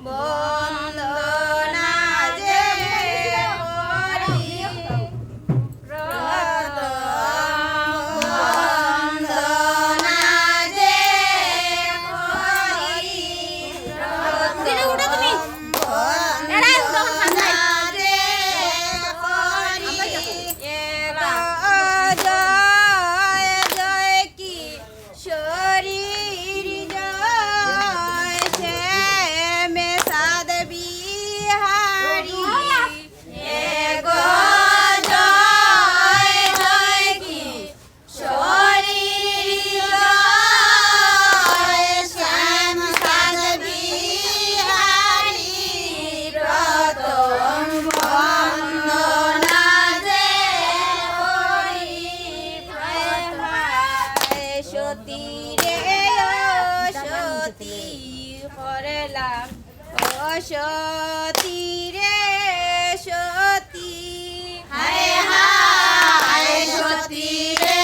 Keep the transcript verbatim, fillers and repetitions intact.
বন্দনা যে করি, প্রথম বন্দনা যে করি, উঠো তুমি। এরা উঠো, ওখানে। বন্দনা যে করি, এরা জয় জয় কি শরীর জয় শ্যাম সাদ বিহারী। এগো জয় জয় কি শরীর জয় শ্যাম সাদ বিহারী। প্রথম বন্দনা যে করি হায় হায় সতী রে ও সতী করলাম, ও সতী রে সতী। হায় হায় সতী রে